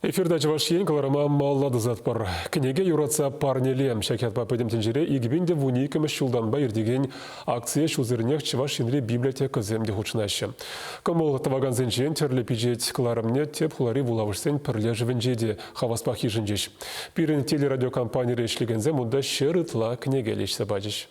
Эфирта Чӑваш Ен кӑларӑма малалла тӑсатпӑр. Кӗнеке юратса парнелем ҫак ятпа пӗтӗм тӗнчере 2012-мӗш ҫултанпа иртекен акцие ҫулсеренех Чӑваш Енри библиотекӑсем те хутшӑнаҫҫӗ. Кӑмӑл тӑвакансенчен тӗрлӗ пичет кӑларӑмне тӗп хулари вулавӑшсен пӗрлешӗвӗнче те хаваспах йышӑнчӗҫ. Пирӗн телерадиокомпанире ӗҫлекенсем унта ҫӗр ытла кӗнеке леҫсе пачӗҫ.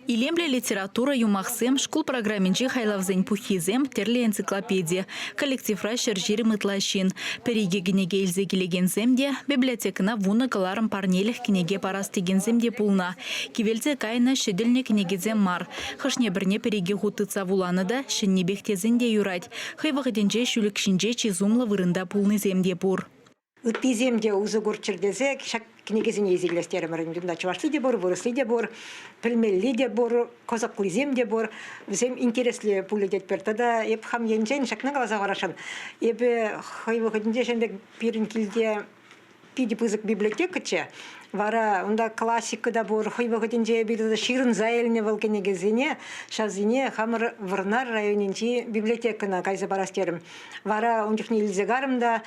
Илемлӗ литература, юмахсем, шкул программинчи хайлавсен пуххисем, тӗрлӗ энциклопеди. Коллективра 120 ытла ҫын. Пӗр-икӗ кӗнеке илсе килекенсем те, библиотекӑна вунӑ кӑларӑм парнелӗх кӗнеке парас текенсем те пулнӑ. Кивелсе кайнӑ, ҫӗтӗлнӗ кӗнекесем мар. Хӑшне-пӗрне пӗр-икӗ хут тытса вуланӑ та ҫӗннипех тесен те юрать. Хӑй вӑхӑтӗнче ҫӳлӗк ҫинче чи сумлӑ вырӑнта пулнисем те пур. Ыттисем те усӑ курччӑр тесе ҫак кӗнекесене илсе килес терӗмӗр. Унта чӑвашли те пур, вырӑсли те пур, пӗлмелли те пур, кӑсӑклисем те пур. Вӗсем интереслӗ пулӗ тетпӗр. Тата эп хам енчен ҫакна каласа хӑварасшӑн. Эпӗ хӑй вӑхӑтӗнче ҫавӑн пек пирӗн килте питӗ пысӑк библиотекӑччӗ. Вара унта классика та пур. Хӑй вӑхӑтӗнче эпир ҫырӑнса илнӗ вӑл кӗнекесене. Ҫавсене хамӑр Вӑрнар районӗнчи библиотекӑна кайса парас терӗм. Вара ун чухне илсе карӑм та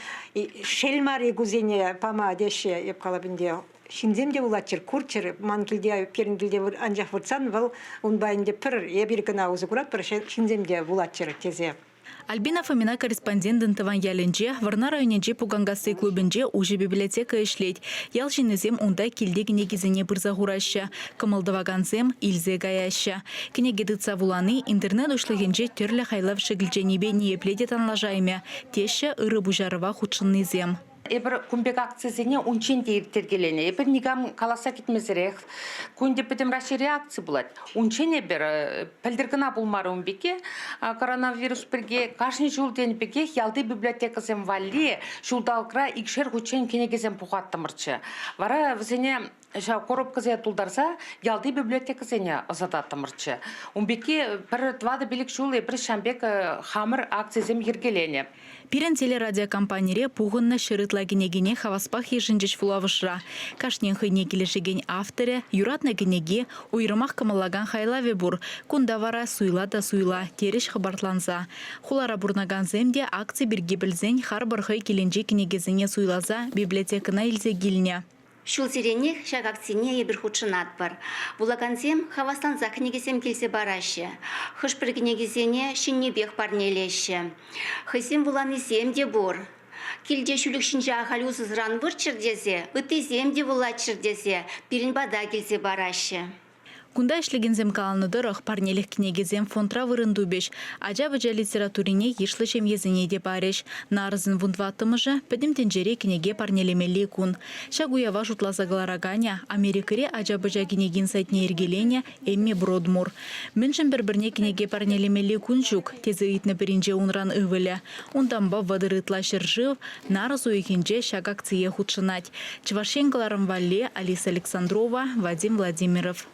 шел мар-и кусене пама теҫҫӗ. Эп калап ӗнтӗ, ҫынсем те вулаччӑр, курччӑр. Ман килте, пирӗн килте анчах выртсан вӑл унпа ӗнтӗ пӗр эпир кӑна усӑ куратпӑр, ҫынсем те вулаччӑр тесе. Альбина Фомина корреспондентӑн тӑван ялӗнче, Вӑрнар районӗнчи Пуканкасси клубӗнче уҫӑ библиотека ӗҫлет. Ял ҫыннисем унта килти кӗнекисене пырса хураҫҫӗ, кӑмӑл тӑвакансем илсе каяҫҫӗ. Кӗнеке тытса вулани интернет уҫлӑхӗнче тӗрлӗ хайлав шӗкӗлченипе ниепле те танлашаймӗ, теҫҫӗ ырӑ пуҫарӑва хутшӑннисем. Эпир кун пек акцисене унччен те ирттеркеленӗ. Эпир никам каласса кӗтмесӗрех кунти Пӗтӗм Раҫҫейри акци пулать. Унччен эпир пӗлтӗр кӑна пулмарӗ ун пекки коронавирус пирки. Кашни ҫул тенӗ пекех ялти библиотекӑсем валли ҫулталӑкра икшер хутчен кӗнекесем пухаттӑмӑрччӗ. Вара вӗсене ҫав коробкӑсене тултарса ялти библиотекӑсене ӑсататтӑмӑрччӗ. Ун пекки пӗр тӑватӑ-пилӗк ҫул эпир ҫавӑн пек хамӑр акцисем йӗркеленӗ. Пирӗн телерадиокомпанире пухӑннӑ ҫӗр ытла кӗнекене хаваспах йышӑнчӗҫ вулавӑшра. Кашнин хӑйне килӗшекен авторӗ, юратнӑ кӗнеки, уйрӑмах кӑмӑллакан хайлавӗ пур. Кунта вара суйла та суйла, терӗҫ хӑпартланса. Хулара пурӑнакансем те акци пирки пӗлсен харпӑр хӑй килӗнчи кӗнекесене суйласа библиотекӑна илсе килнӗ. Ҫулсеренех ҫак акцине эпир хутшӑнатпӑр. Вулакансем хаваслансах кӗнекесем килсе параҫҫӗ. Хӑш-пӗр кӗнекесене ҫӗннипех парнелеҫҫӗ. Хӑйсем вуланисем те пур. Килте ҫӳлӗк ҫинче ахаль усӑсӑран выртчӑр тесе, ыттисем те вулаччӑр тесе пирӗн пата килсе параҫҫӗ. Кунта ӗҫлекенсем каланӑ тӑрӑх, парнелӗх кӗнекесем фондра вырӑн тупӗҫ, ача-пӑча литературине йышлӑ ҫемьесене те парӗҫ. Нарӑсӑн вунтӑваттӑмӗшӗ – Пӗтӗм тӗнчери кӗнеке парнелемелли кун. Ҫак уява шутласа кӑлараканӗ, Америкӑри ача-пӑча кӗнекин сайтне йӗркеленӗ Эмми Бродмур. Мӗншӗн пӗр-пӗрне кӗнеке парнелемелли кун ҫук? тесе ыйтнӑ пӗринче унран ывӑлӗ. Унтанпа 30 ытла ҫӗршыв нарӑс уйӑхӗнче ҫак акцие хутшӑнать. Чӑваш Ен кӑларӑм валли Алиса Александрова, Вадим Владимиров.